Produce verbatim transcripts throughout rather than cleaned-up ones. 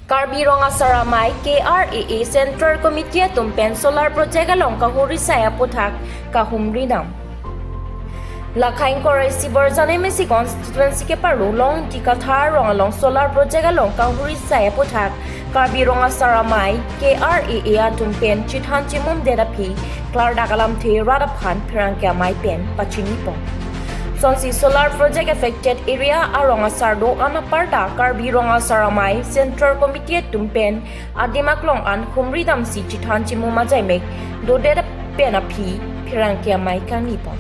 Karbi Rong Asar Amei K R A A Central Committee atum pen solar project along kahuri sai aphuthak kahumri dam. Lakhain korai Siborjan M A C constituency keparlo Longtikathar arong along solar project along kahuri sai aphuthak Karbi Rong Asar Amei K R A A atum pen chethan chemum det aphi klardak alamthe rat aphan pherangke amei pen pachini pon. Sonsi solar project affected area arong asar do-an aparta Karbi Rong Asar Amei Central Committee atum pen adim aklong an humri damsi chethan chemum ajaimek dodet pen aphi pherangke amei kangni pon.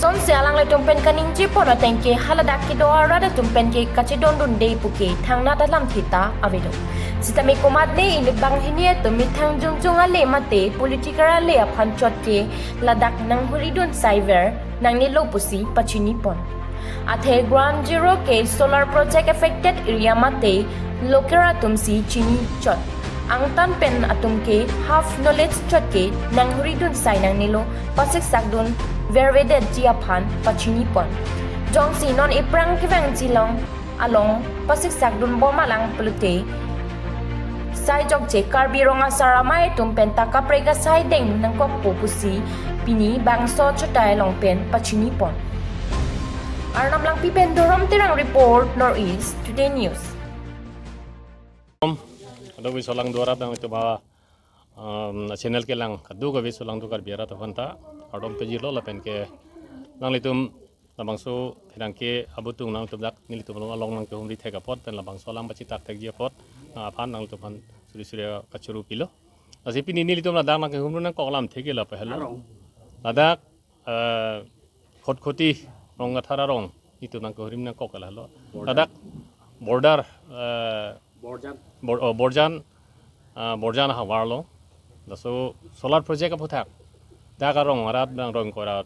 Sonsi alanglitum pen kaningje pon ateng ke haladak kedo arat atum pen ke kachedondunde puke thangnat alamthe ta avedo. Sitame komatne inut banghini atum methang jongjong ale mate political ale aphan chot ke ladak nanghuri dun saiver nangnelo pusi pachini pon. Athe ground zero ke solar project affected area mate local atum si chini chot. Angtan pen atum ke half knowledge chot ke nanghuri dun sai nangnelo pasiksak dun vervedetji aphan pachini pon. Jongsi non iphrang kevangji along along pasiksak dun bom alang pulote sai jokje Karbi Rong Asar Amei atum pen ta kaprek asai deng nangkokpo pusi pini bangso achotai along pen pachini pon. Arnam Langpi pen Dorom Terang report, North East Today News. Kadokave solangdo arat nanglitum a, um, channel kelang kadokave solangdo Karbi arat aphanta kardom pajirlo lapen ke nanglitum labangso pherangke abutung nangtum dak nelitum along nangkehumri thek apot pen labangso alam pachitak thekji apot nang aphan nangtum aphan suri suri kachuru pilo. Lasi pini nelitum ladak nangkehumri nangkok alamthe ke la pehelo. Arong. Ladak, eh, Khatkhati Rongkathar arong nelitum nangkehumri nangkok ke lahelo. Borjan. Ladak border, eh, Borjan. Bor-, oh, Borjan, ah, Borjan ahavar lo. Laso solar project aphuthak dak arong arat nang rong korat,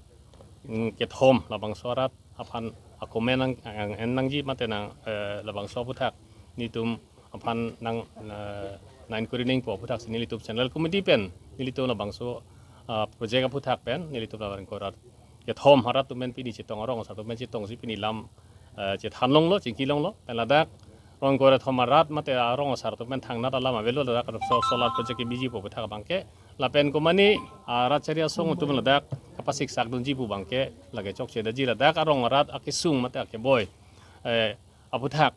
mm, kethom labangso arat aphan akomen nang, ang, en nangji mate nang, eh, labangso aphuthak nelitum aphan nang, eh, nang inquiry nangpo aphuthak si nelitum Central Committee pen nelitum labangso, ah, project aphuthak pen nelitum labang korat kethom arat atum pen pini chetong arong asar atum pen chetongsi pini lam, eh, chethan longlo, chingki longlo, pen ladak rong korat thom arat mate arong asar atum pen thangnat alam avelo ladak so-, solar project kebiji pu aphuthak abangke lapen komane arat chari asong atum ladak kapasiksak dunji pu abangke lake chokchedaji ladak arong arat akesung mate akeboi, eh, aphuthak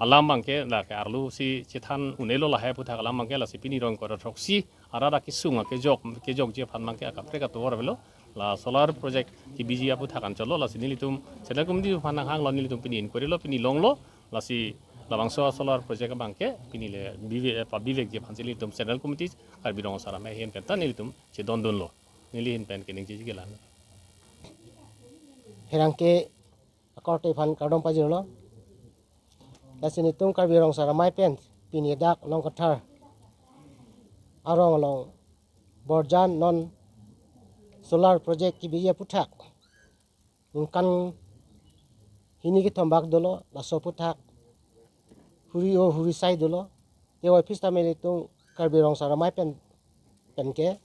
alam abangke lake arlo si chethan unelo lahai aphuthak alam abangke lasi pini rong korat throksi arat akesung akejok kejokji aphan abangke akaprek atovar avelo. La solar project kebiji aphuthak anchotlo lasi nelitum Central Committee aphan nanghanglo nelitum pini inquiry lo pini longlo lasi labangso solar project abangke pini le bive-, pabivekji aphansi nelitum Central Committee Karbi Rong Asar Amei ahin pen ta nelitum chedondunlo. Neli ahin pen keningjeji ke la-an. Pherangke akorte aphan kardom pajirlo. Lasi nelitum Karbi Rong Asar Amei pen pini dak Longkathar arong along Borjan non solar project kebiji aphuthak ningkan hini kethom bak dolo, laso aphuthak huri o huri sai dolo. Teboi aphi sitame nelitum Karbi Rong Asar Amei pen, pen ke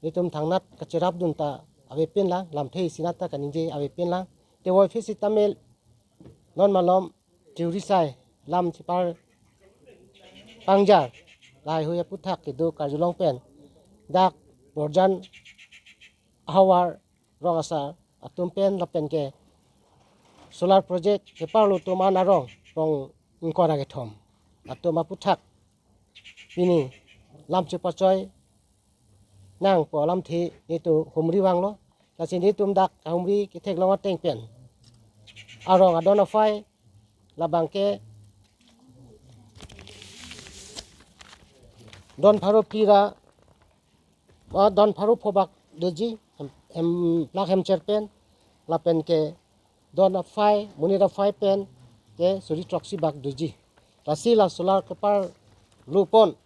nelitum thangnat kacherap dun ta avepinlang, lamthe isi nat ta kaningje avepinlang. Teboi aphi sitame non malom chehuri sai lam chepar pangjar lahai hui aphuthak kedo karjulong pen dak Borjan ahavar rong asar atum pen lapen ke solar project keparlo atum an arong rong ingkoi ra kethom atum aphuthak pini lam chepachoi nangpo alamthe nelitum humri vanglo. Lasi nelitum dak kahumri ketheklong ateng pen arong adon aphai labangke don pharo phli ra, ah, don pharo pho bak doji hem, hem, plak hemcher pen lapen ke don aphai, monit aphai pen ke suri throksi bak doji. Lasi la solar keparlo pon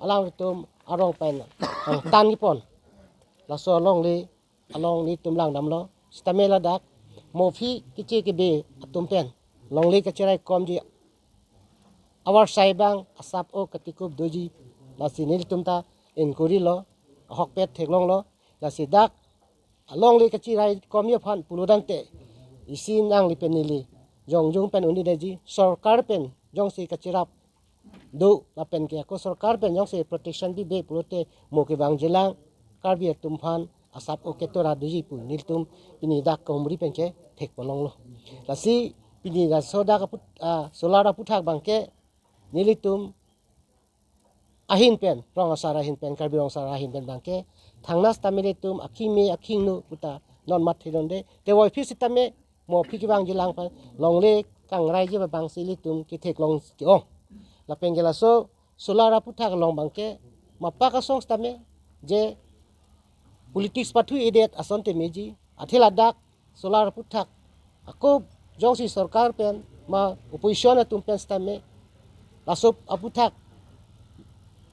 alangtum arong pen angtan ni pon. Laso alongle along nelitum langdamlo. Sitame ladak mo aphi keche kebe atum pen longle kacheraikomji avarsai abang asap o katikup doji. Lasi nelitum ta inquiry lo, ahokpet theklonglo. Lasi dak alongle kachiraikomji aphan pulo tangte isi nangli pen neli jongjung pen un-edetji, sorkar pen jongsi kachirap do lapen ke ako sorkar pen jongsi protection pipe pulote mo kevangjilang Karbi atum aphan asap oke tora doji pu nelitum pini dak kahumri pen ke thek ponlonglo. Lasi pini laso dak aput, ah, solar aputhak abang ke nelitum ahin pen, rong asar ahin pen, Karbi rong asar ahin pen abang ke thangnas tame ilitum akimi akingno puta non mat thedonde. Te voiphit sitame mo aphi kevangjilang aphan longle kangraiji abang si ilitum ketheklong ke-ong. Lapen ke laso solar aputhak along abang ke mapa kasong sitame je politics pathu edet ason te meji, athe ladak solar aputhak ako jongsi sorkar pen ma opposition atum pen sitame laso aputhak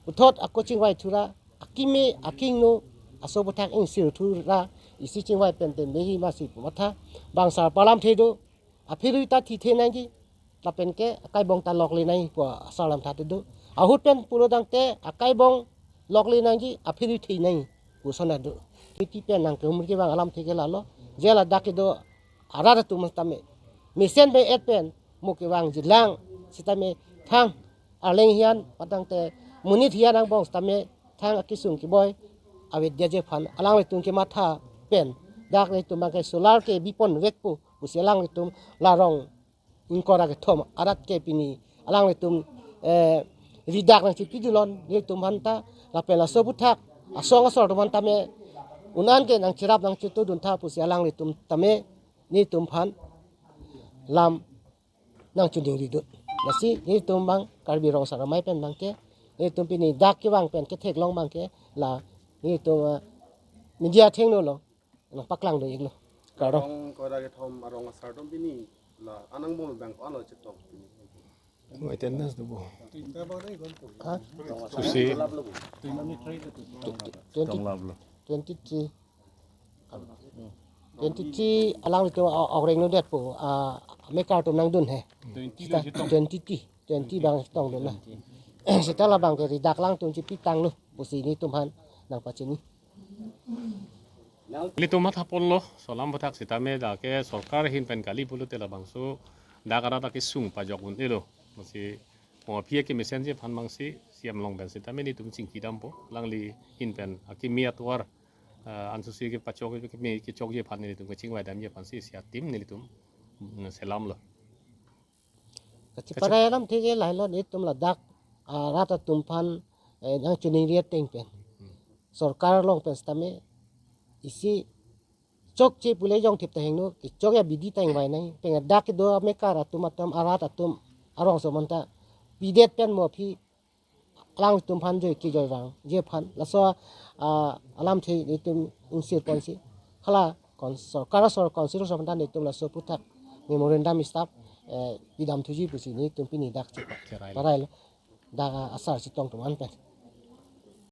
puthot ako chingvai thura, akimi akingno aso aputhak ingsir thura isi chingvai pen te meji masi pu matha. Bang asar alam the do, apherui ta thithe nangji, lapen ke akaibong ta lokle nangji pu asar alam tha te do. Ahut pen pulo tangte akaibong lokle nangji, apherui the nangji pu asonta do. Kiti pen nangkehumri kevang alamthe ke lalo, je ladak kedo arat atum sitame mesen be-et pen mo kevangjilang sitame thang arleng hiyan patangte monit hiyan angbong sitame thang akesung keboi avedetji aphan alanglitum kematha pen dak nelitum abang ke solar kebi ponvekpo pusi alanglitum la rong ingkoi ra kethom arat ke pini alanglitum, eh, ridak nangchipidunlong nelitum aphanta lapen laso aputhak asong asor atum aphan tame un-an ke nangchirap nangchitudun tha pusi alanglitum tame nelitum aphan lam nangchiningridun. Lasi nelitum abang Karbi Rong Asar Amei pen abang ke nelitum pini dak kevang pen ketheklong abang ke la nelitum, ah, media athengno along nangpaklangdun-iklo. Kardom. Rong kora kethom arong asar atum pini la anang bom abang ko-an lo chetong pini. Mo attendance do bo. Ha? Susi. Twenty, twenty-three. Twenty-three alanglitum a-, aoreng no detpo, ah, mekar atum nangdun he. Twenty lo chetong. Twenty-three, twenty abang chetongdun na. Seta labang ke ridak alangtum chipitanglo pusi nelitum aphan nangpachini. Nelitum mathaponlo, solar aputhak sitame dak ke sorkar ahin pen kali pulote labangso dak arat akesung pajok un-elo. Masi mo aphi kemesenji aphan abang si C M along pen sitame nelitum chingkidampo, alangli ahin pen akimi atovar, eh, ansusi kepachok kemi kechokji aphan nelitum kechingvaidamji aphan si isi atim nelitum, mm, selamlo. Kachiparai alamthe ke lahelo, nelitum ladak, ah, rat atum aphan, eh, nangchiningri ateng pen sorkar along pen sitame isi chokche pule jongthip ta hingno, kechokji abidi ta ingvai nangji, pen dak kedo amekar atum atum arat atum arongso manta pidet pen mo aphi alangtum aphan joi kejoi vangji aphan laso, ah, alamthe nelitum ingsir ponsi hala kon sorkar asor council asor aphanta nelitum laso aputhak memorandum stop, eh, pidamthuji pusi nelitum pini dak chepa-, cherai parailo. Dak asar chetong atum an pen.